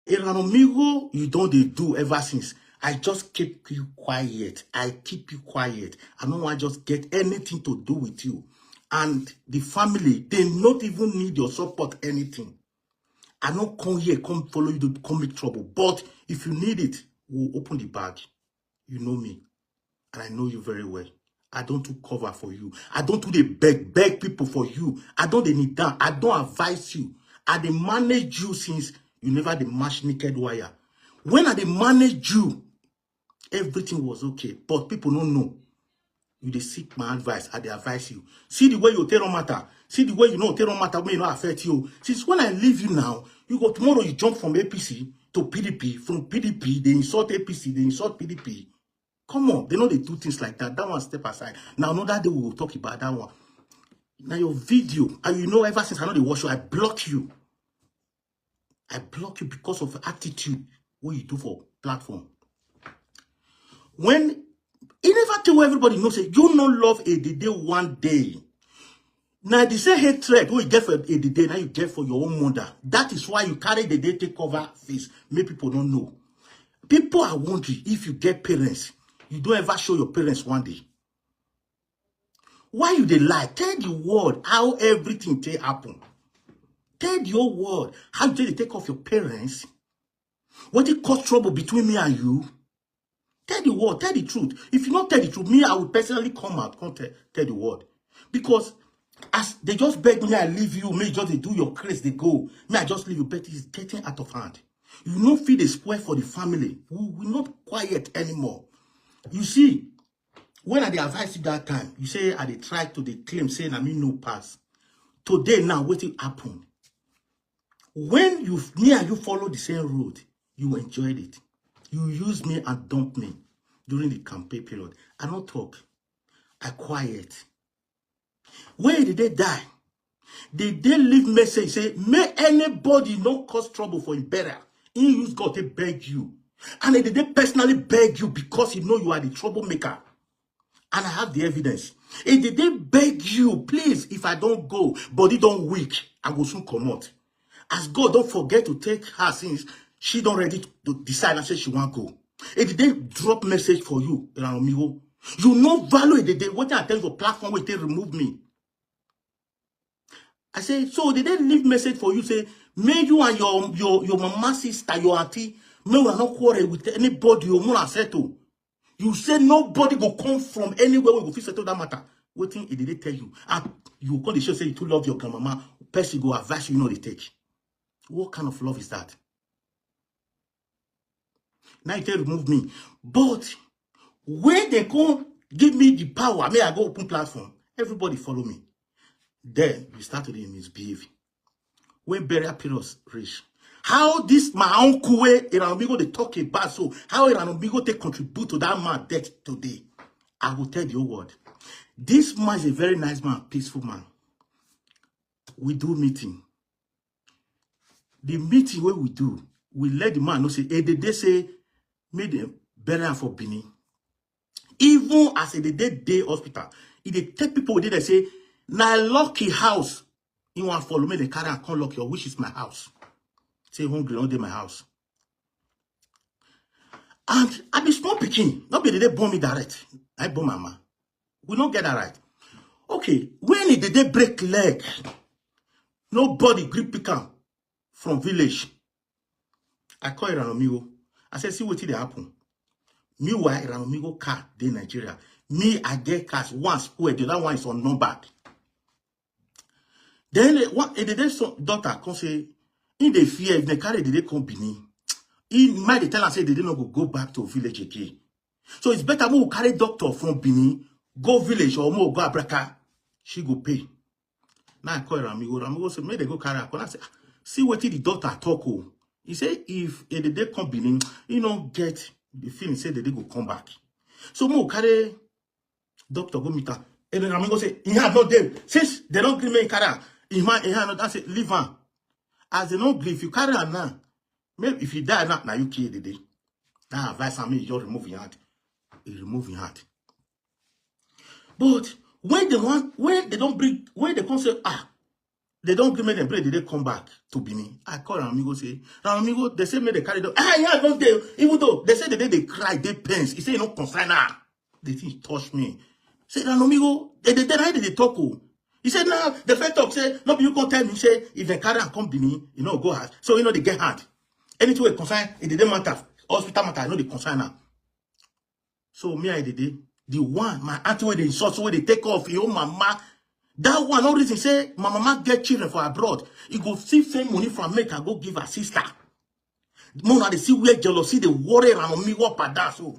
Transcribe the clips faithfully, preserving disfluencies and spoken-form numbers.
Iranomiro, you don dey do ever since. I just keep you quiet. I keep you quiet. I no wan just get anything to do with you. And the family, they not even need your support, anything. I no come here, come follow you to come make trouble. But if you need it, we'll open the bag. You know me. And I know you very well. I don't do cover for you. I don't do the beg, beg people for you. I don't dey kneel down. I don't advise you. I dey manage you since you never dey mash naked wire. When I dey manage you, everything was okay. But people don't know. You dey seek my advice. I dey advise you. See the way you take on matter. See the way you know take on matter wey no affect you. Since when I leave you now, you go tomorrow you jump from A P C to P D P. From P D P, they insult A P C, they insult P D P. Come on, they know they do things like that. That one step aside. Now another day we will talk about that one. Now your video, and you know ever since I know they watch you, I block you. I block you because of attitude what you do for platform. When he never tell everybody no say you no love Edede one day. Now the same hatred wey you get for Edede, now you get for your own mother. That is why you carry Edede take cover face. Make people don't know. People are wondering if you get parents. You don't ever show your parents one day. Why you dey lie? Tell the world how everything take happen. Tell the whole world how you take take off your parents. What it cause trouble between me and you? Tell the world, tell the truth. If you not tell the truth, me, I will personally come out, come tell, tell the world. Because as they just beg me, I leave you, me just dey do your craze, they go. Me, I just leave you, but it's getting out of hand. You no fit dey spoil for the family. We will not quiet anymore. You see, when I dey advise you that time, you say I dey try to dey claim say na me no pass. Today now, wetin happen? When you, me and you follow the same road, you enjoyed it. You use me and dump me during the campaign period. I no talk. I quiet. When Edede die, Edede leave message say, may anybody no cause trouble for him burial. He use God to beg you. And Edede personally beg you because he know you are the troublemaker. And I have the evidence. Edede beg you, please, if I don't go, body don't weak, I go soon come out. As God don't forget to take her since she don't ready to decide and say she want go. Edede drop message for you, Iranomiwo. You no value Edede. What I tell your platform will take remove me. I say, so Edede leave message for you, say, may you and your your your mama sister, your auntie, may we not quarrel with anybody, you must settle. You say nobody go come from anywhere we go fit settle that matter. Wetin Edede tell you? And you go dey show say you too love your grandmama, person go advise you, you know they take. What kind of love is that? Now you take remove me. But when they go give me the power, may I go open platform, everybody follow me. Then you start to dey misbehave. When burial periods reach, how this my uncle wey Iranomiwo dey talk about, so how Iranomiwo take contribute to that man death today? I will tell the whole world. This man is a very nice man, peaceful man. We do meeting. The meeting wey we do, we let the man know say Edede say make dem bury am for Benin. Even as Edede dey hospital, e dey tell people wey dey there say na lucky house he wan follow, make dem carry am come lucky, which is my house. Say hungry no dey my house. And I be small pikin, no be Edede born me direct. I born mama. We no get that right. Okay, when Edede break leg, nobody gree pick am from village. I call Iranomiwo. I say, see wetin dey happen. Meanwhile, Iranomiwo car dey Nigeria. Me, I get cars, one spoil, the other one is unnumbered. Then eh, one Edede son daughter come say, he dey fear if they carry Edede come Benin. He might dey tell am say Edede no go go back to village again. So it's better we carry doctor from Benin, go village or more go Abraka. She go pay. Now I call Iranomiwo. Iranomiwo say, make they go carry her. Come, I say, "Ah, see wetin the doctor talk o." He say if Edede come Benin, he no get the feeling say Edede go come back. So mo carry doctor go meet am. And Iranomiwo say, he had no day. Since they don't gree make carry am, he man, he had no, I say, leave am. As they no gree, if you carry am now, maybe if you die now, now you kill Edede. Now advice am, you just remove your hand. He remove your hand. But when they want, when they don't bring, when they come say, ah, They don't give me the break, they come back to Benin. I call Ramigo, say, Ramigo, they say me they carry the, ah, yeah, don't they, even though they say they, they cry, they pains. He say, "You know, concern her." The thing touch me. Say, "Ramigo, they, they, they, they talk." Oh. He said, "Now, the first talk, say, no, you can't tell me, say, if they carry and come Benin, you know, go hard." So, you know, they get hard. Anything we concern, it didn't matter. Hospital matter, I know they concern now. So me, I did it. The one, my auntie, where they insult, where they take off, your mama. That one, no reason say, my mama get children for abroad. You go see same money from make I go give her sister. More now they see where jealousy, they worry around me, what about that? So,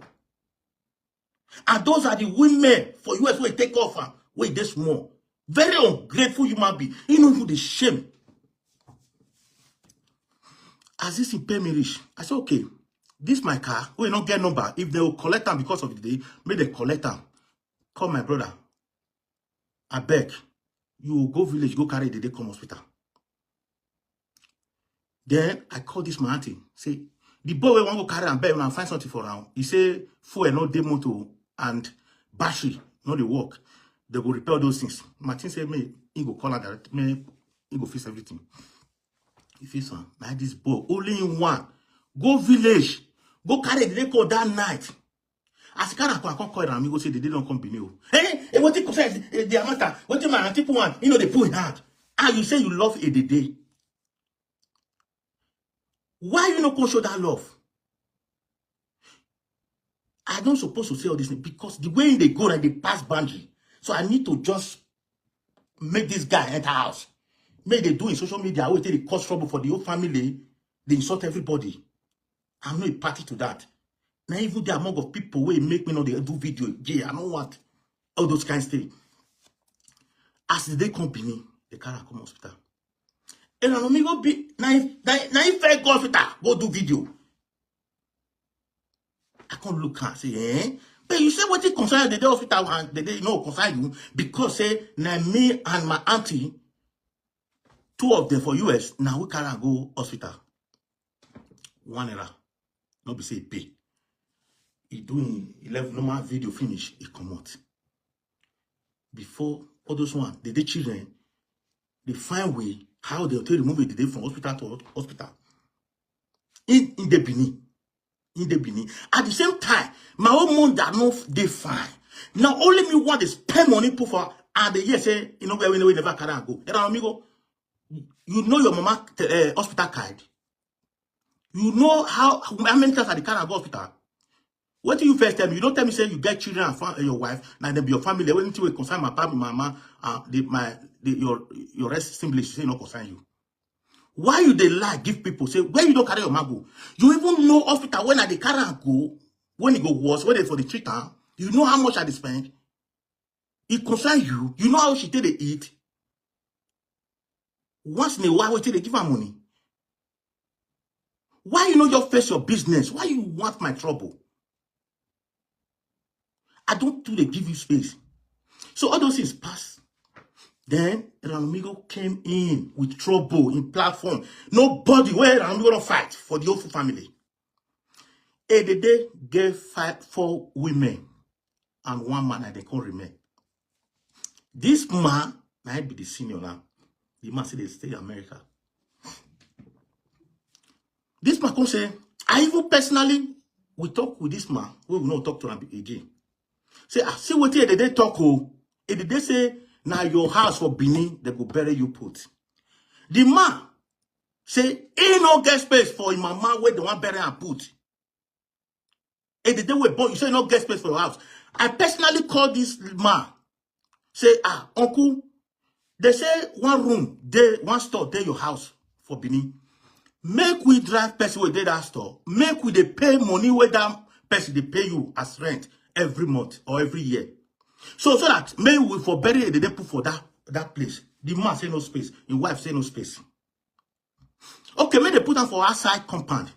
and those are the women for U S where take off, ah, where they small. Very ungrateful human being. You know who they shame. As this thing pay me reach, I say, "Okay, this my car, we not get number. If they will collect them because of the day, may they collect them." Call my brother. I beg, you go village, go carry the day come hospital. Then I call this my auntie. Say, the boy we want go carry and beg and find something for now. He say, "Fuel no dey motor and battery no dey work. They go repair those things." Martin say, "Me, he go call her direct. Me, he go fix everything." He fix am. Now this boy, only in one. Go village. Go carry the day call that night. As he carry am, I come call am, he go say, "The day don't come Benin." Oh. Hey, hey, what you say? Eh, the matter. What you man, people want? You know, they pull it hard. Ah, you say you love a day. Why you not go show that love? I don't supposed to say all this thing because the way they go, like, they pass boundary. So I need to just make this guy enter house. Make they do in social media, I will take the cause trouble for the whole family. They insult everybody. I'm not a party to that. Now even the amount of people wey make me know they do video, yeah, I don't want all those kinds of things. As the day come Benin, they carry am come hospital. And I don't go be now if now if I go hospital, go do video. I can't look and say, eh? But you say what it concern the day hospital and the day no concern you because say now me and my auntie, two of them for U S, now we carry am go hospital. One error, not be say e pay. He doing eleven normal video finish, he come out. Before all those one, the day children, they find way how they take remove it the day from hospital to hospital. In in the Benin. In the Benin. At the same time, my own mom that no they fine. Now only me want to spend money put for and the year say, you know where we never carry am go. Era amigo, you know your mama uh, hospital card. You know how how many times I dey carry am go hospital? What do you first tell me? You don't tell me say you get children and fam- your wife, now they be your family. When you concern my papa, my mama, uh, the, my the, your your rest simply say no concern you. Why you dey lie give people? Say where you don't carry your man go? You even know hospital when I dey carry am go, when e go worse, when they for the treat am, you know how much I dey spend. It concern you. You know how she take dey eat. Once in a while, wetin dey give her money. Why you no just face your business? Why you want my trouble? I don't do they give you space. So all those things pass. Then Ramigo came in with trouble in platform. Nobody where Ramigo don't fight for the whole family. Edede get five, four women and one man and they can't remain. This man, now be the senior now. The man say they stay America. This man come say, I even personally we talk with this man. We will not talk to him again. Say, I see what they talk. Oh, if they say now your house for Benin, they go bury you put. The man say he no get space for him mama where they want bury and put. And the day we born, you say no get space for your house. I personally call this man. Say, ah, uncle, they say one room, they one store, they your house for Benin. Make we drive person wey dey that store. Make we dey pay money where that person they pay you as rent every month or every year. So so that may we for bury the day put for that that place. The man say no space. His wife say no space. Okay, make they put am for outside compound.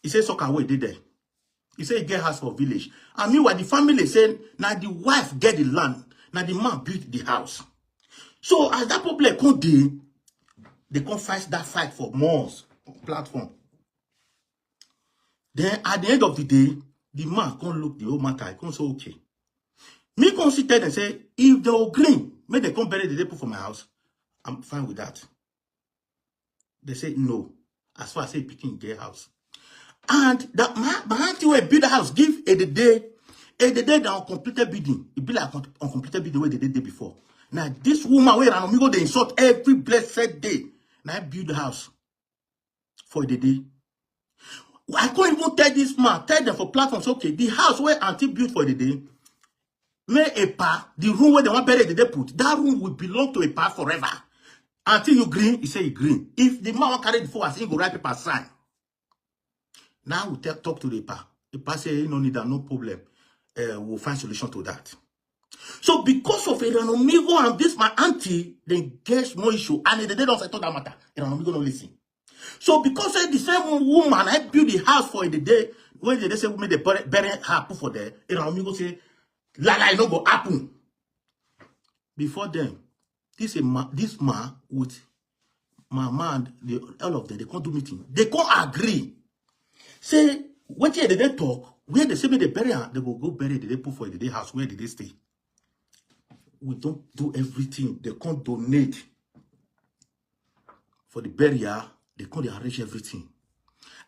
He say soccer wey dey there. He say he get house for village. And meanwhile, the family say now the wife get the land, now the man build the house. So as that problem come dey, they come fight that fight for months platform. Then at the end of the day, the man come look the whole matter. He come say okay. Me come sit there and say if they agree, make they come bury the people for my house. I'm fine with that. They say no. As far as say pikin get house. And that my, my auntie will build a house, give a the day, a the day that uncompleted building. It be like un- uncompleted building where they did day before. Now this woman where Ranomigo they insult every blessed day. Now I build the house for the day. I can't even tell this man, tell them for platforms, okay, the house where auntie built for the day, may a pa, the room where they want bury the day put, that room will belong to a pa forever. Until you green, he say he green. If the man want carry the forward, he go write paper sign. Now we tell, talk to the pa. The pa say he no need that, no problem. Uh, we'll find solution to that. So because of Eranomigo and this my auntie, they get more issue and they don't settle that matter. Eranomigo no listen. So because say the same woman I build the house for the day when they say we made the bury, bury her put for there, Eranomigo say, "Lala, it no go happen." Before them, this a ma- this man with my man, the all of them they can't do meeting. They can't agree. Say what year they dey talk? Where they say me they bury her, they go go bury the day put for the day house where they dey stay. We don't do everything. They can't donate for the burial. They can't arrange everything.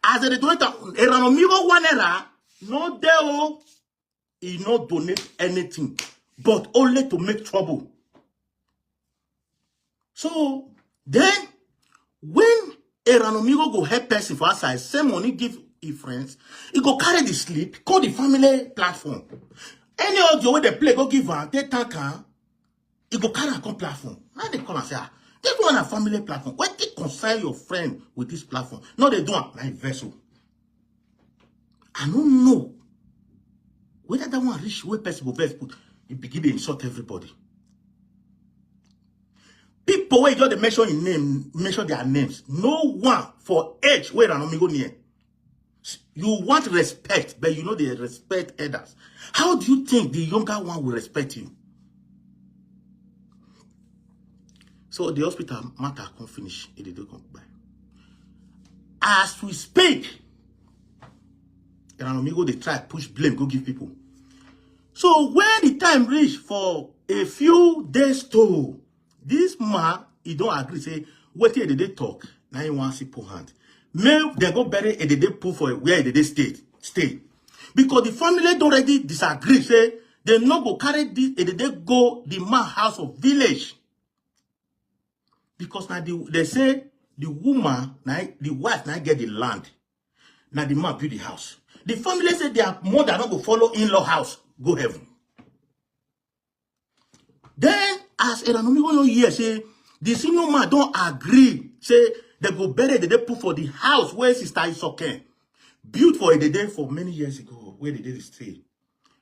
As they donate, Eranomigo one era, no dey o, he no donate anything, but only to make trouble. So then, when Eranomigo go help person for outside, send money give his friends, he go carry the slip, call the family platform. Any audio where they play, go give her, take tank her, he go carry her come platform. Now they call and say, ah, this one a family platform. What they concern your friend with this platform? No, they do am na vessel. I don't know whether that one reach where person go first put. You begin to insult everybody. People where you just mention in name, mention their names. No one for age where Eranomigo near. You want respect, but you know they respect others. How do you think the younger one will respect you? So the hospital matter come finish. It did come by. As we speak, Eranomigo they try push blame, go give people. So when the time reach for a few days to this man, he don't agree. Say what year they dey talk? Now he wants to put hand. May they go bury a they put for where they dey stay stay. Because the family don't already disagree. Say they no go carry this a they go the man house of village. Because now the, they say the woman, now the wife now get the land. Now the man build the house. The family say their mother not go follow in-law house, go heaven. Then as Eranomigo no hear say the senior man don't agree, say they go bury the day put for the house where sister Isoken built for a day for many years ago, where they did stay.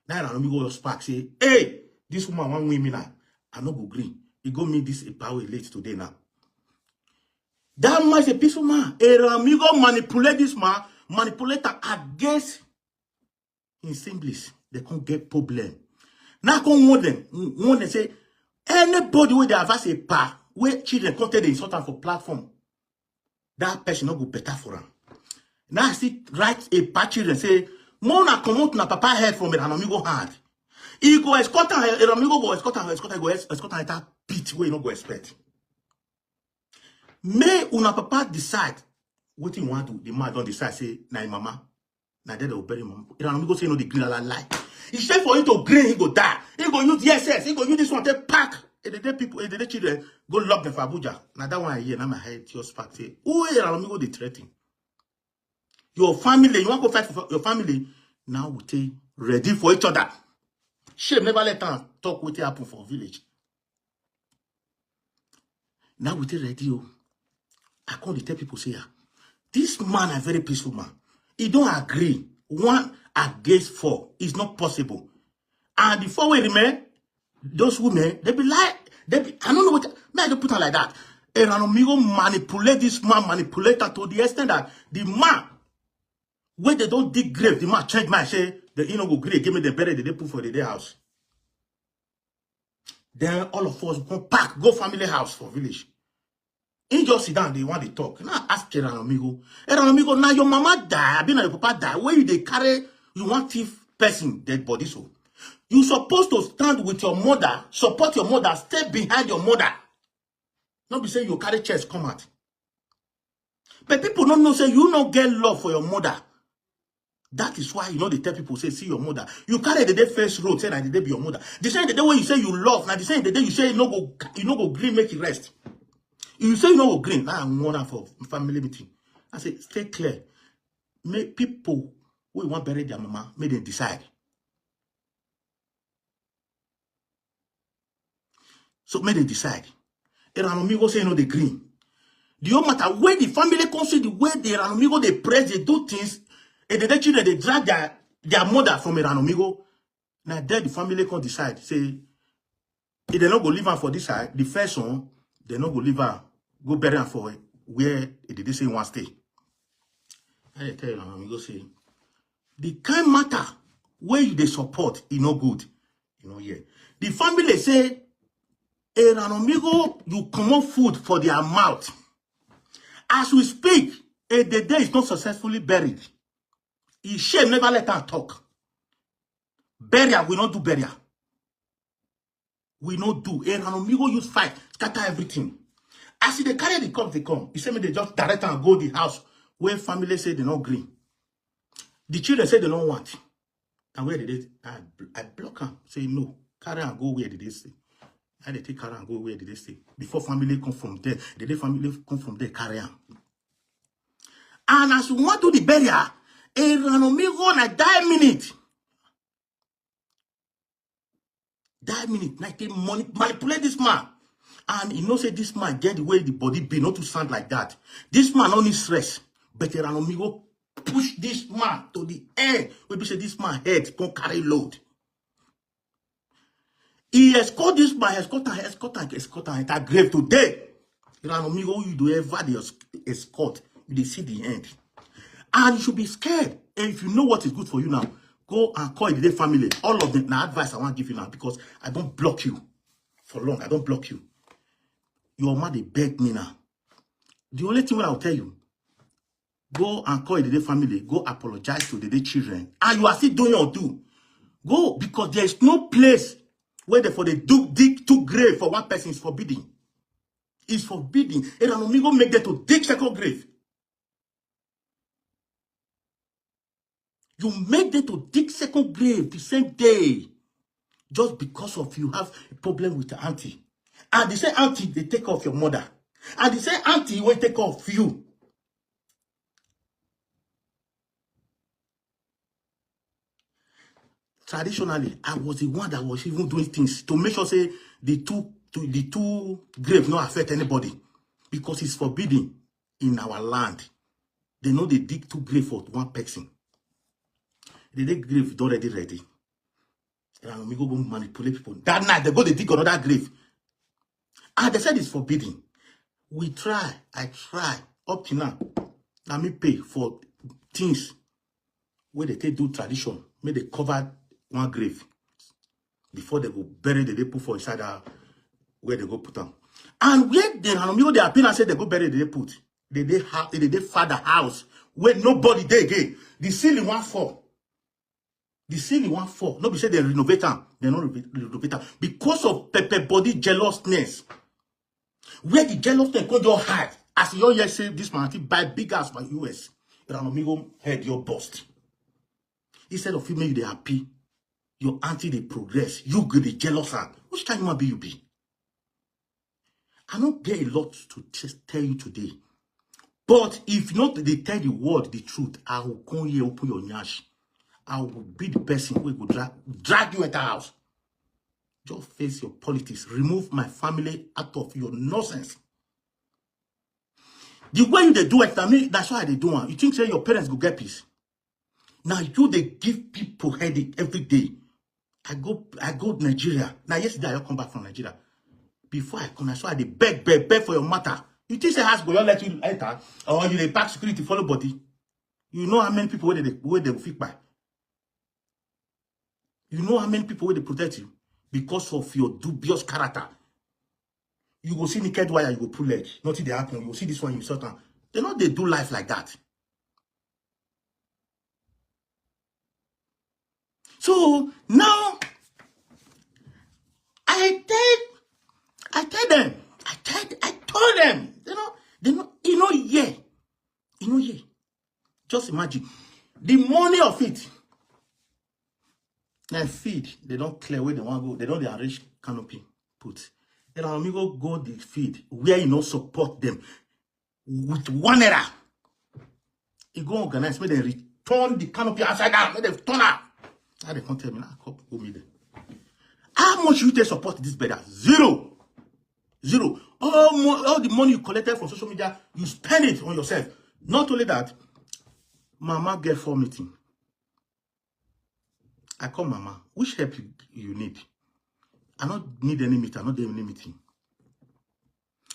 Now Eranomigo just spark say, hey, this woman want win me now. I no go green. He go meet this a power late today now. That man is a peaceful man. Eranomigo manipulate this man, manipulate am against his siblings. They can't get problem. Now I can't warn them. Warn them say anybody with the advice a pa where children come tell the insult am for platform. That person no go better for am. Now I see write a pa children say, more na comot na papa head from Eranomigo hand. He go escort am, Eranomigo go escort am, escort am, go es- escort am enter pit where you no go expect. May una papa decide what he want to. The man don't decide say na him mama. Now they will bury mama. Eranomigo say no the green la lie. He say for him to green, he go die. He go use D S S. He go use this one take pack. And the day people, and the day children go lock them for Abuja. Now that one here, now my head just spark say, who Eranomigo they threaten? Your family, you want to fight for your family? Now we take ready for each other. Shame never let them talk what happen for village. Now we take ready. Oh. I can't tell people say, ah, this man a very peaceful man. He don't agree. One against four is not possible. And the four way remain, those women, they be like, they be, I don't know what, may I just put her like that. Eranomigo manipulate this man, manipulate her to the extent that the man, when they don't dig grave, the man change mind, say, the you know go grave, give me the burial, they put for the day house. Then all of us go pack, go family house for village. He just sit down, they want to talk. Now ask Eranomigo. Eranomigo, now your mama die, I been your papa die. Where you they carry, you want thief person, dead body so. You supposed to stand with your mother, support your mother, stay behind your mother. Don't be say you carry chest come out. But people don't know say you no get love for your mother. That is why you know they tell people say see your mother. You carry the day first road, say that the day be your mother. The same the day when you say you love, now the same the day you say you no go you no go green make it rest. You say you no go green. Now I'm one for family meeting. I say stay clear. Make people who want bury their mama, make them decide. So make they decide. Eranomigo say no dey green. The whole matter when the family come see the way the Eranomigo they press, they do things, and the children they drag their their mother from Eranomigo. Now there the family come decide say if they no go leave her for this side, the first one they no go leave her, go bury her for where they dey say one stay. I dey tell you, Eranomigo say the kind matter where you they support, e no good. You know, yeah. The family say, Eranomigo, you comot food for their mouth. As we speak, a the day is not successfully buried. He shame never let her talk. Burial, we not do burial. We no do. Eranomigo use fight, scatter everything. As they carry the cup, they come. He say me they just direct and go the house where family say they not green. The children say they don't want. And where did they? I, I block am. Say no. Carry and go where did they say? I dey take carry and go where did they say? Before family come from there, the day family come from there, carry am. And as we want to the burial, Eranomigo na die minute. That minute, like they money manipulate this man. And you know, say this man get the way the body be, not to sound like that. This man only stress, but Eranomigo push this man to the end. We be say this man head can carry load. He escort this man, escort and escort and escort and enter grave today. Eranomigo, you do ever the escort, you dey see the end. And you should be scared. And if you know what is good for you now, go and call the family. All of them, now advice I want to give you now because I don't block you for long. I don't block you. Your mother beg me now. The only thing what I'll tell you, go and call the family, go apologize to the children. And you are still doing your do. Go because there is no place where they for the do dig two grave for one person is forbidden. It's forbidden. Eranomigo make them to dig second grave. You make them to dig second grave the same day just because of you have a problem with the auntie. And the same auntie they take off your mother. And the same auntie will take off you. Traditionally, I was the one that was even doing things to make sure say the two to the two grave not affect anybody because it's forbidden in our land. They know they dig two grave for one person. The day grave is already ready. And we go, go manipulate people. That night they go they dig another grave. And they said it's forbidden. We try, I try. Up to now, let me pay for things where they take do tradition, make they cover one grave before they go bury the day put for inside that where they go put them. And where they Eranomigo they appear and say they go bury the day put. They they ha they they father house where nobody they again. The ceiling one fall. The ceiling one fall. No be say they renovate them. They no renovate them because of pepper body jealousness. Where the jealousness go your high. As you all say this man, I think buy big house for U S. Eranomigo head your bust. Instead of you make they happy, your auntie they progress. You go the jealous her. Which kind of human being you be? I don't get a lot to just tell you today. But if not, they tell the world the truth. I will come here, open your nyash. I will be the person who will drag, drag you at the house. Just face your politics. Remove my family out of your nonsense. The way you they do it, I mean, that's why they do it. You think say your parents go get peace? Now you they give people headache every day. I go, I go Nigeria. Now yesterday I come back from Nigeria. Before I come, I saw they beg, beg, beg for your matter. You think say house go not let you enter, or you they pack security follow body? You know how many people where they where they fit by? You know how many people where they protect you because of your dubious character? You go see naked wire, you go pull leg. Nothing they happen. You go see this one, you sort am. They know they do life like that. So now I tell I tell them, I tell I told Just imagine the money of it. Now feed, they don't clear where they want to go. They don't dey arrange canopy put. And Amigo go the feed where you no support them with one error. He go organize, make dem return the canopy upside down, make dem turn am. Now they come tell me, now come go meet them. How much you take support this brother? Zero. Zero. All, mo- all the money you collected from social media, you spend it on yourself. Not only that, Mama get four meeting. I call Mama, which help you, you need? I don't need any meeting, I don't need any meeting.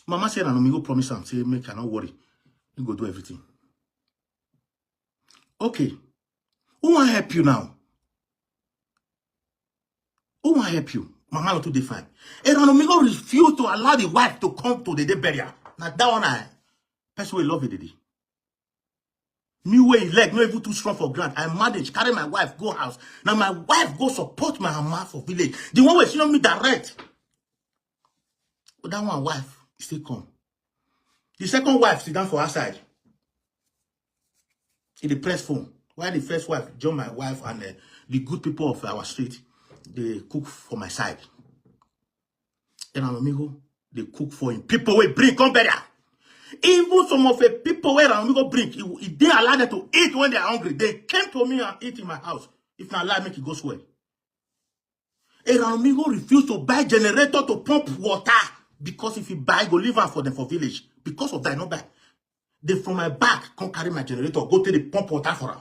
Mama said, I know me go promise am, say, make I not worry. You go do everything. Okay. Who want help you now? Who want help you? Mama not too define. And Amigo refuse to allow the wife to come to the day burial. Now that one I person will love it. Me way leg no even too strong for ground. I manage carry my wife go house. Now my wife go support my mama for village. The one way she not me direct. But that one wife still come. The second wife sit down for her side. In the press phone. Why the first wife join my wife and uh, the good people of our street, they cook for my side. And Amigo, they cook for him. People will bring come better. Even some of the people where Amigo bring, he, he didn't allow them to eat when they are hungry. They came to me and eat in my house. If not lie, make it go swell. And Amigo refused to buy generator to pump water because if he buy, go leave am for them for village. Because of that, no buy. They from my back come carry my generator, go take the pump water for am.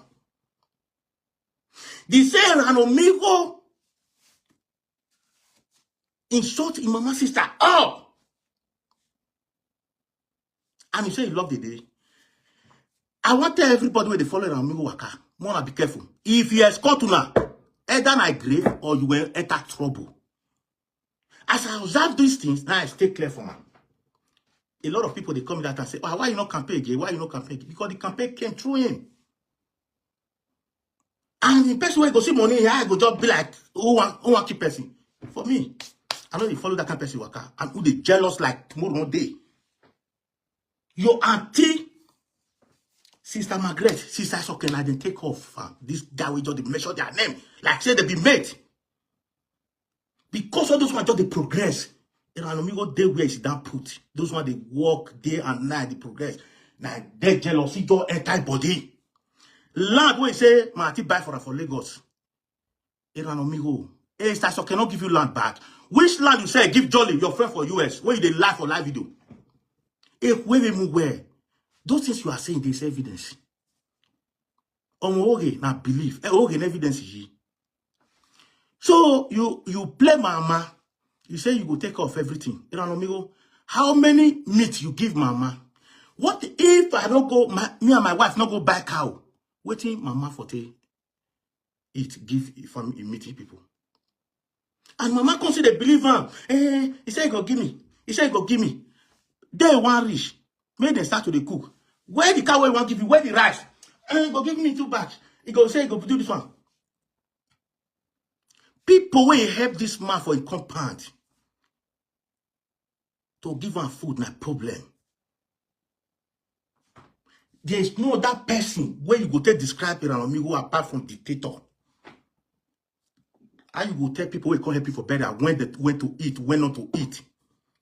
They say Amigo insult him mama sister. Oh, and he say he love the day. I want tell everybody where they follow Amigo Waka. Wanna be careful. If you escort una, either na grave or you will enter trouble. As I observe these things, now I stay clear for man. A lot of people they come that and say, oh, why you not campaign again? Why you not campaign again? Because the campaign came through him. And the person wey go see money, I go just be like, who want, who want keep person? For me, I know they follow that kind of person waka. And who they jealous like tomorrow no day. Your auntie, Sister Margaret, Sister Sokena, they take off. Uh, this guy will just dey mention their name. Like say they be mate. Because all those ones just dey progress. And Amigo dey where he sit down put. Those ones they work day and night, they progress. Now they jealousy don't enter body. Land where he say, my auntie buy for her for Lagos. And Amigo, hey, Sister Soke cannot give you land back. Which land you say give Jolly, your friend for U S, where you dey lie for live video? If we move where, those things you are saying, there's evidence. Omo oge na belief. Eh, oge na evidence yi. So you you play mama. You say you go take off everything. Iranomigo, how many meat you give mama? What if I don't go, my, me and my wife not go buy cow? Waiting mama for te eat, give family meeting people. And mama come say they believe him. Eh, he said he go give me. He said he go give me. Day one reach. Make them start to dey cook. Where the cow wey wan give you? Where the rice? Eh, he go give me two bags. He go say he go do this one. People wey help this man for a compound to give am food na problem. There is no other person where you go take describe Iranomigo apart from dictator. How you go tell people wey come help you for burial when they when to eat, when not to eat?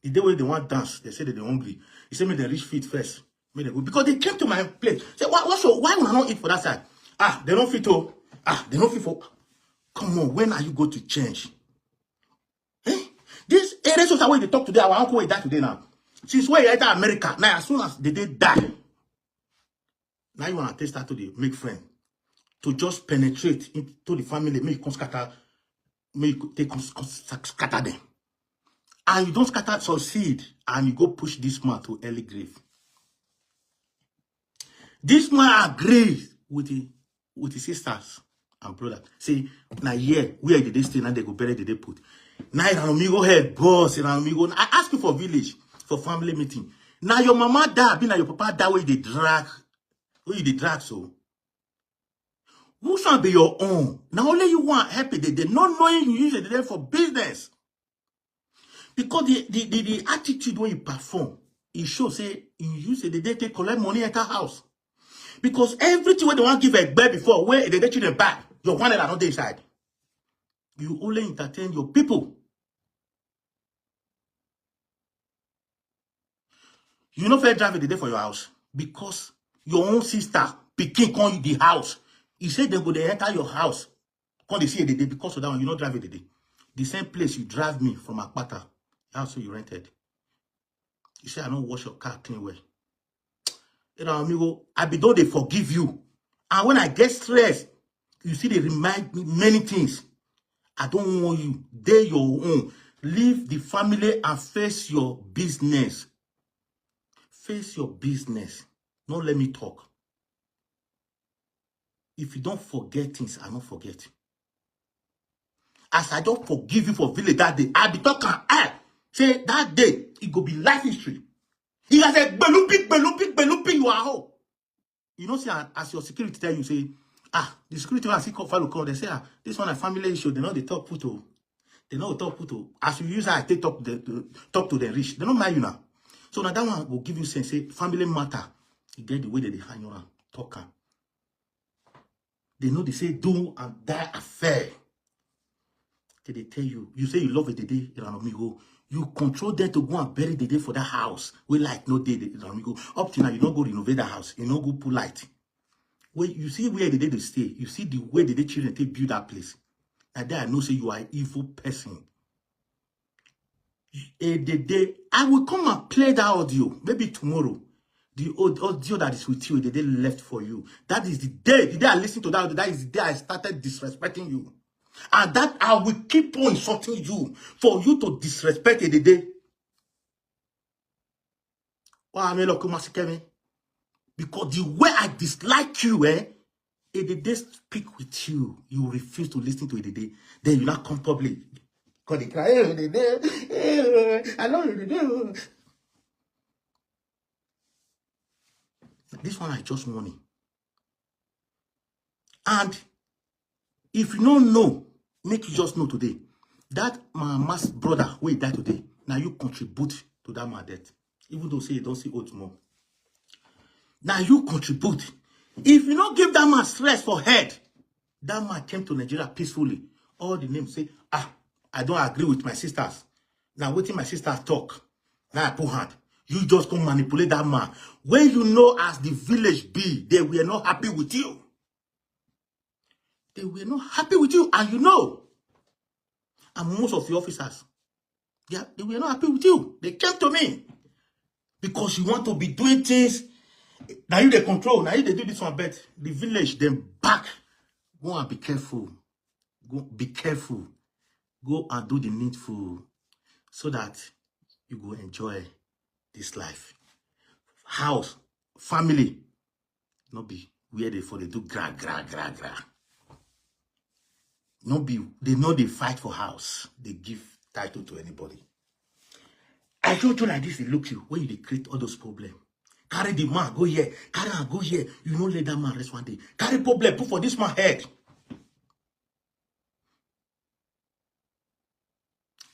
The day wey they want dance, they say that they hungry. He say make they reach feet first. Make they go because they came to my place. Say why why so why una not eat for that side? Ah, they don't fit oh. Ah, they don't fit for. Come on, when are you going to change? Eh? This area social wey dey talk today, our uncle wey die today now. Since wey he enter America, now as soon as they dey die, now you wanna take start to dey make friend to just penetrate into the family, make you come scatter, make you take come sc- sc- scatter them, and you don't scatter succeed, and you go push this man to early grave. This man agree with the with his sisters and brother. Say, now here, where did they stay? Now they go bury, did they put? Now Iranomigo head boss, Iranomigo. I ask you for village, for family meeting. Now your mama die, be now your papa die where they drag, where you dey drag so. Who shall be your own? Now only you want happy. They they not knowing you use it there for business. Because the the, the, the attitude where you perform, it shows say you use it, they take collect money at her house. Because everything wey dem wan give Egbe before, wey dem dey children back, your one naira no dey inside. You only entertain your people. You no fit drive Edede for your house because your own sister pikin come the house. He say dem go dey enter your house, come dey see Edede because of that one. You no drive Edede. The same place you drive me from Akpata, house wey you rented. You say I no wash your car clean well. You know, amigo, I be don dey forgive you. And when I get stress, you still dey remind me many things. I don't want you. Dey your own. Leave the family and face your business. Face your business. No let me talk. If you don't forget things, I don't forget. As I don't forgive you for village that day, I be talking, I say that day, it go be life history. He has a belupi, belupi, belupi, you are home. You know, see, as your security tell you, say, ah, the security one, see, call, follow, call, they say, ah, this one a family issue, they know they talk put, oh. They know talk put, oh. As you use, I take talk to the, talk to the rich. They don't mind you now. So now that one will give you sense, say, family matter. You get the way that they hang around, talk am. They know they say do and die affair. They, they tell you, you say you love Edede, Iranomigo. You control them to go and bury Edede for that house. We like no day, Iranomigo. Up to now, you no go renovate that house. You no go put light. When you see where Edede dey stay, you see the way Edede children take build that place. And then I know say you are an evil person. Edede, I will come and play that audio, maybe tomorrow. The old audio that is with you, Edede left for you. That is the day, the day I listened to that audio, that is the day I started disrespecting you. And that I will keep on insulting you for you to disrespect Edede. Why am I looking Masikemi? Because the way I dislike you, eh? Edede speak with you, you refuse to listen to Edede. Then you now come public. Call the cry, "Eh, Edede, eh, I love Edede." This one I just warning. And if you no know, make you just know today. That my mass brother wey die today, now you contribute to that man death. Even though say you don't see old more. Now you contribute. If you no give that man stress for head, that man came to Nigeria peacefully. All the names say, ah, I don't agree with my sisters. Now wetin my sisters talk, now I put hand. You just come manipulate that man. When you know as the village be, they were not happy with you. They were not happy with you, and you know. And most of the officers, they, are, they were not happy with you. They came to me because you want to be doing things. Now you they control. Now you they do this one, but the village then back. Go and be careful. Go be careful. Go and do the needful so that you go enjoy this life. House, family, no be where they for they do gra gra gra gra. No be they know they fight for house. They give title to anybody. I showed you like this. They look you when you they create all those problems. Carry the man go here, carry am go here. You no let that man rest one day. Carry problem put for this man head.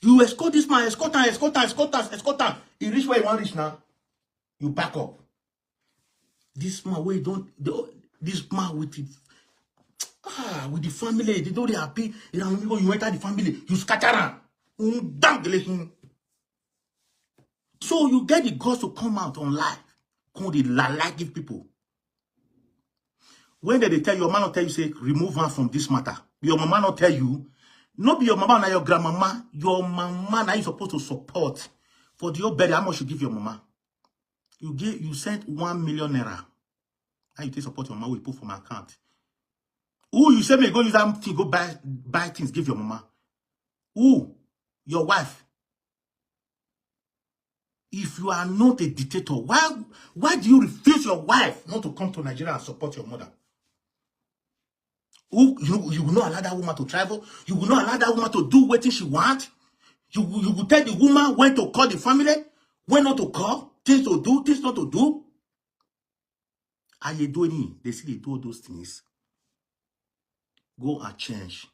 You escort this man, escort am, escort am, escort am, escort am. He reach where he wan reach now. You back up. This man wey don the, this man with the ah with the family, they don't dey happy. You know, you enter the family, you scatter am. Mm, down the lane. So you get the guts to come out online, come dey lie lie give people. When they, they tell your man, not tell you say remove her from this matter. Your mama not tell you. No be your mama, na your grandmama. Your mama na you supposed to support for the whole burial. How much you give your mama? You give you sent one million naira. How you take support your mama? We put for my account. Who you say me go use that thing go buy buy things give your mama? Who? Your wife. If you are not a dictator, why why do you refuse your wife not to come to Nigeria and support your mother? Who you you will not allow that woman to travel? You will not allow that woman to do what she want? You will- you will tell the woman when to call the family, when not to call, things to do, things not to do. Are you doing? They see they do all those things. Go and change.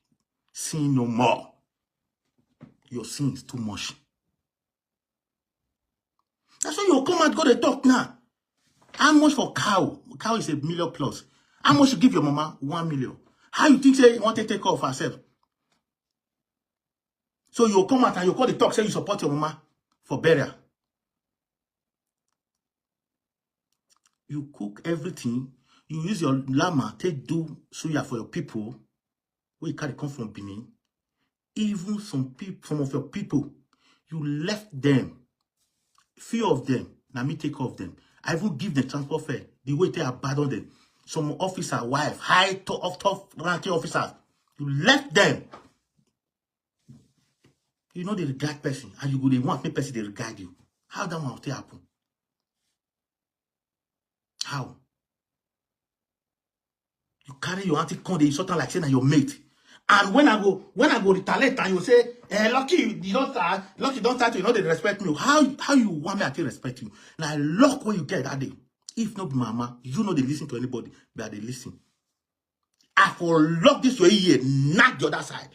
Sin no more. Your sin is too much. That's why you come out go dey talk now. How much for cow? Cow is a million plus. How much you give your mama? One million. How you think say you want to take care of herself? So you come out and you call the talk, say you support your mama for burial. You cook everything. You use your lama take do suya for your people. We carry come from Benin. Even some people, some of your people, you left them. Few of them, now me take off them. I even give them transport fare. The way they abandon them. Some officer wife, high to of top ranking officers, you left them. You know they regard person, and you go they want make person they regard you. How that one will take happen? How? You carry your auntie come, they insult her like saying that your mate. And when I go, when I go retaliate and you say, eh, lucky you don't start, lucky don't start, you know they respect me. How how you want me to respect you? Now luck when you get that day. If not mama, you know they listen to anybody, but they listen. I for lock this way here, knock the other side.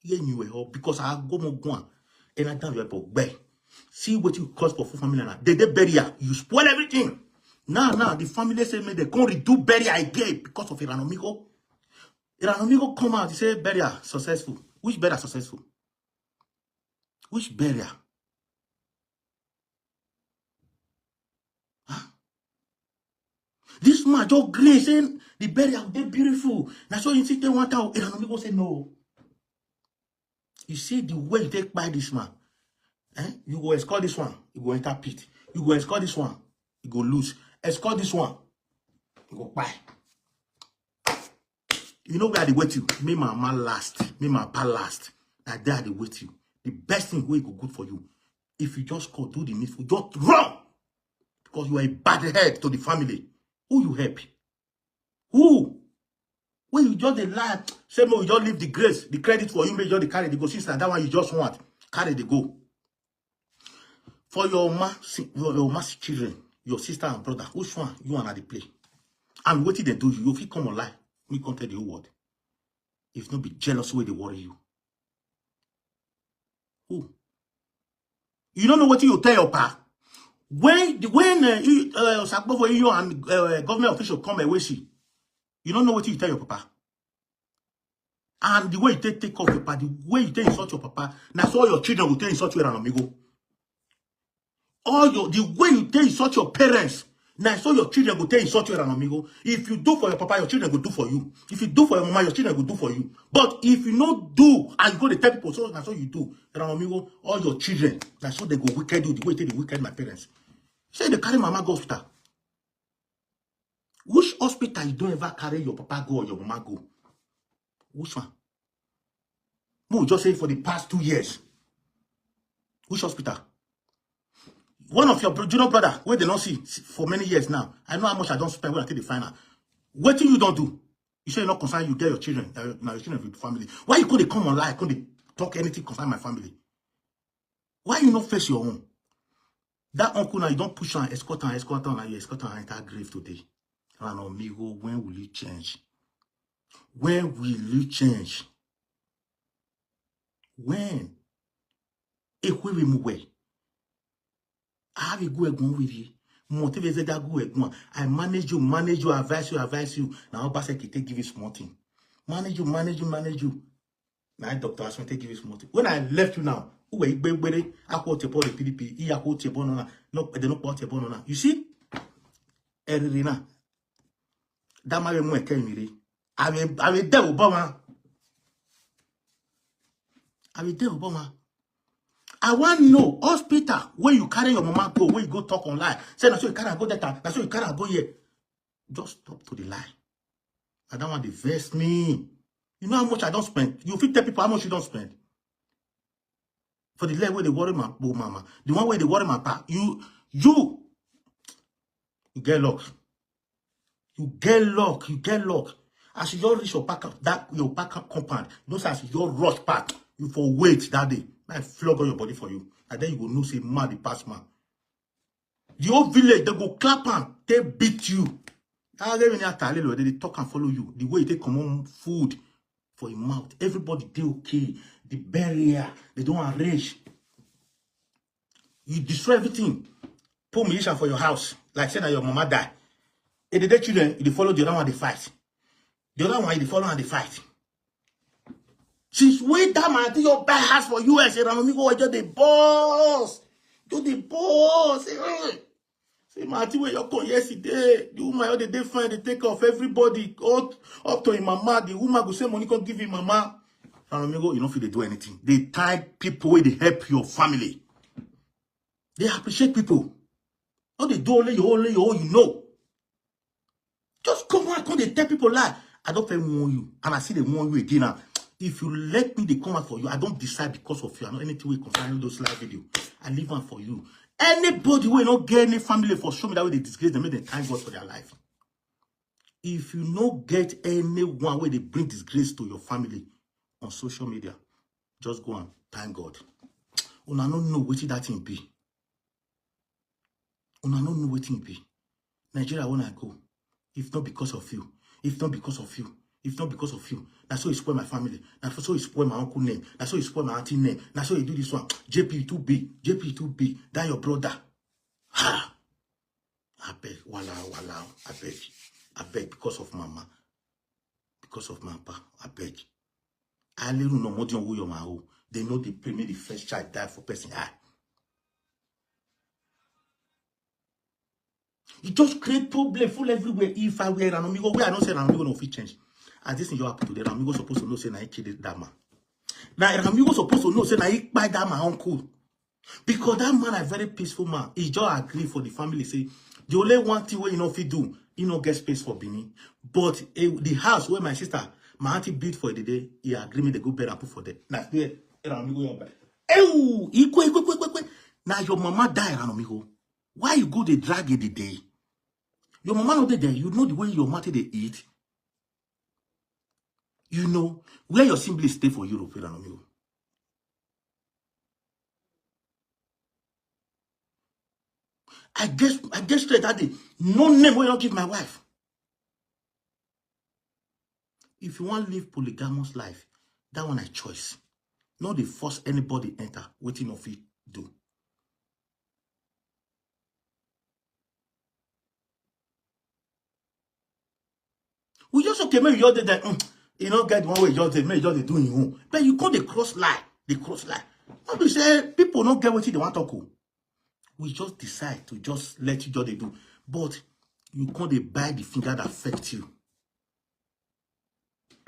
Here you were all because I go more go and I tell you about beg. See what you cause for full family now. They they bury her. You spoil everything. Now, now the family say me they can't redo bury her again because of Iranomigo. Iranomigo come out, he say burial successful. Which burial successful? Which burial? Huh? This man just green saying the burial they beautiful. That's why you think they want out. Iranomigo say no. You see the way you take by this man. Eh? You go escort this one, you go enter pit. You go escort this one, you go lose. Escort this one, you go buy. You know where they wait you. Me, my man last. Me, my pa last. That day they wait you. The best thing wey go good for you. If you just call, do the needful, just run. Because you are a bad head to the family. Who you help? Who? When you just dey lie, say no, you just leave the grace, the credit for you, make you just dey carry the go. Since na that one you just want, carry the go. For your ma, si- your, your ma's children, your sister and brother, which one you wanna dey play? And wetin they do you, you fit come online, me come tell the whole world. If no be jealous way they worry you. Who? You don't know what you tell your pa. When the when uh, you, uh, Osakpo for you and uh, government official come away see, you don't know what you tell your papa. And the way you take take off your papa, the way you take insult your papa, that's all your children will take insult you and amigo. All your the way you take insult your parents, now so your children go take insult you and amigo. If you do for your papa, your children go do for you. If you do for your mama, your children go do for you. But if you no do and you go to tell people, so that's what you do. And amigo, all your children, that's what they go wicked you the way they wicked my parents. Say they carry mama go hospital. Which hospital you don't ever carry your papa go or your mama go? Which one? No, just say for the past two years. Which hospital? One of your bro- junior brother, where they don't see for many years now. I know how much I don't spend when I take the final. What do you don't do? You say you not concern, you get your children. Uh, now your children with family. Why you couldn't come online? Couldn't talk anything concern my family? Why you not face your own? That uncle now, you don't push and escort and escort and you escort and enter grave today. And amigo, when will you change? When will you change? When? Ekwe we muwe. I have a good egun with you. Motivate that good egun. I manage you, manage you, advise you, advise you. Now Obaseki take give you small thing. Manage you, manage you, manage you. Now Doctor Asante give you small thing. When I left you now, who were you? Akwotebo the P D P, he akwotebo no na. No, they no kwotebo no na. You see? Eriri na. That my way more came me. I will, I will there Obama. I will there Obama. I want to know hospital where you carry your mama go, where you go talk online. Say, "Na so you carry am go that, na so you carry am go here." Just stop to the lie. I don't want to vex me. You know how much I don't spend? You fit tell people how much you don't spend? For the leg where they worry my poor mama. The one where they worry my pa. You, you, you get luck. You get luck. You get luck. As you just reach your pack, that your pack compound, those as you just rush pack, you for wait that day. I flog all your body for you. And then you go know say mad the pass man. The whole village, they go clap and they beat you. How they when they talk and follow you. The way they come on food for your mouth. Everybody they okay. The barrier, they don't arrange. You destroy everything. put musician for your house, like say na your mama die. If they dey children, you dey follow the other one dey fight. The other one, you dey follow and dey fight. Since when that man take your buy house for U S, Erano Migo just dey boss. Just dey boss. Eh. Say, my thing wey you come yesterday, the woman wey dey dey fine, dey take care of everybody, up, up to him mama. The woman go say money come give him mama. Erano Migo, you no fit dey do anything. They tie people wey dey help your family. They appreciate people. No dey do only your, only your own, you know. Just come out, come dey tell people lie. I don fit warn you, and I still dey warn you again now. If you let me dey come out for you, I don decide because of you. I know anything wey concern those live video, I leave am for you. Anybody wey no get any family for show me that way they disgrace them, make them thank God for their life. If you no get anyone wey dey bring disgrace to your family on social media, just go and thank God. Una no know wetin that thing be. Una no know wetin e be. Nigeria, when I go, if not because of you, if not because of you, if not because of you, na so you spoil my family. Na so you spoil my uncle name. Na so you spoil my auntie name. Na so you do this one. J P too big. J P too big. That your brother. Ha! Abeg, wala, wala, abeg, abeg, because of mama, because of my papa, abeg. Aleru no more than who your ma o. They know they pray make the first child die for person eye. You just create problem full everywhere. If I were Erano Migo, where I don't say Erano Migo no fit change. As this thing you happen today, Erano Migo supposed to know say na he kill that man. Now Erano Migo supposed to know say na he kpai that my uncle. Because that man a very peaceful man. He just agree for the family say the only one thing wey he no fit do, he no get space for Benin. But eh, the house where my sister, my auntie built for the day, he agree me they go bury and put for there. Na there Erano Migo your buy. Ew, ikwe, ikwe, ikwe, ikwe, ikwe. Now your mama die, Erano Migo. Why you go dey drag it the day? Your mama no dey there. You know the way your mother dey eat. You know where your siblings stay for Europe, Erano Migo. I guess, I guess straight that day. No name wey you no give my wife. If you wan live polygamous life, that one na choice. No dey force anybody enter wetin no fit do. We just okay, make you just dey there. Mm, you no get one way, just dey, make you just dey do your own. But you come dey cross line, dey cross line. No be say people no get wetin they wan talk o. We just decide to just let you just dey do. But you come dey bite the finger that affect you.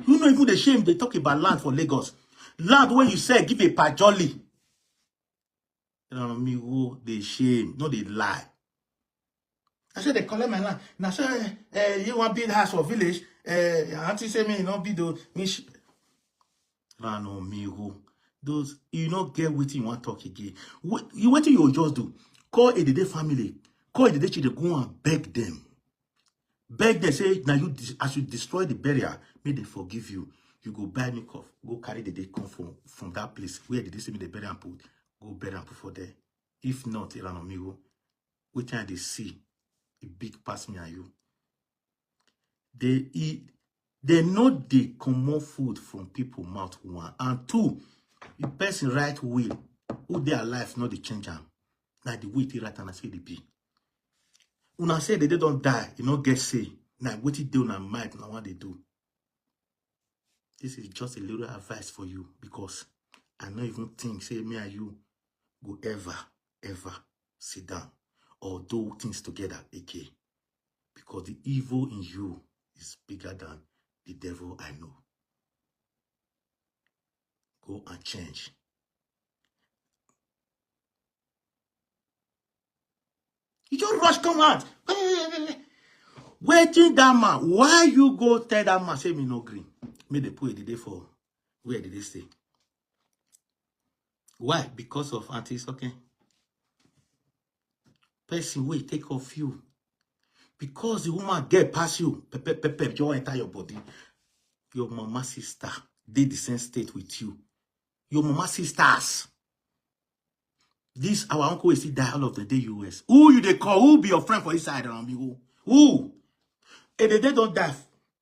You no even dey shame, dey talk about land for Lagos. Land wey you sell give a pajoli. Erano Migo dey shame, no dey lie. I say they collect my land. Na so eh, eh, you wan build house for village? Eh, your auntie say me no build o. Me sh- Erano Migo. Those, you no get wetin you wan talk again. Wait, you, wetin you just do? Call Edede family, call Edede children, go and beg them. Beg them say na you dis- as you destroy the burial, make they forgive you. You go buy new cup, go carry the day come from from that place where the day say make they bury am put, go bury am put for there. If not, Erano Migo, wetin I dey see, e big pass me and you. They eat, they no dey comot food from people mouth, one, and two, the person write will, who dey alive no dey change am. Na the way they write am, na so e dey be. Una say they, they don die, you no get say. Na wetin dey una mind, na what they do. This is just a little advice for you because I no even think say me and you go ever, ever sit down or do things together again. Because the evil in you is bigger than the devil I know. Go and change. You just rush come out. Wetin that man? Why you go tell that man say me no green? Me they put it there for where did they stay? Why? Because of Auntie Soke. Person wey take off you. Because the woman get past you, pepper, pepper, just enter your body. Your mama sister dey the same state with you. Your mama sisters. This our uncle is still die all of the day U S. Who you dey call? Who be your friend for inside, Erano Migo? Who? Edede don die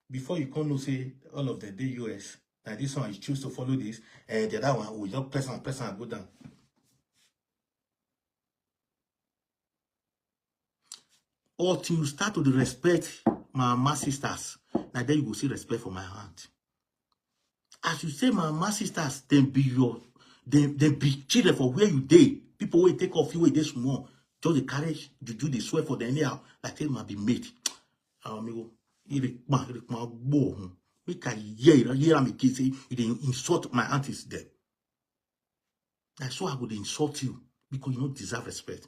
before you come know say all of the day U S. Now this one you choose to follow this, and the other one will just press and press and go down. Until you start to dey respect my mama sisters, na there you go see respect for my aunt. As you say, my mama sisters, dem be your, dem, dem be children for where you dey. People wey take off you, wey dey small, just dey carry juju, dey swear for them anyhow, like say na be mate. Our amigo, irikpa, irikpa, gboo. Make I hear, hear am again say you dey insult my aunties dem. Na so I go dey insult you because you no deserve respect.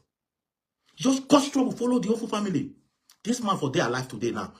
Just cause trouble, follow the whole family. This man for dey alive today now.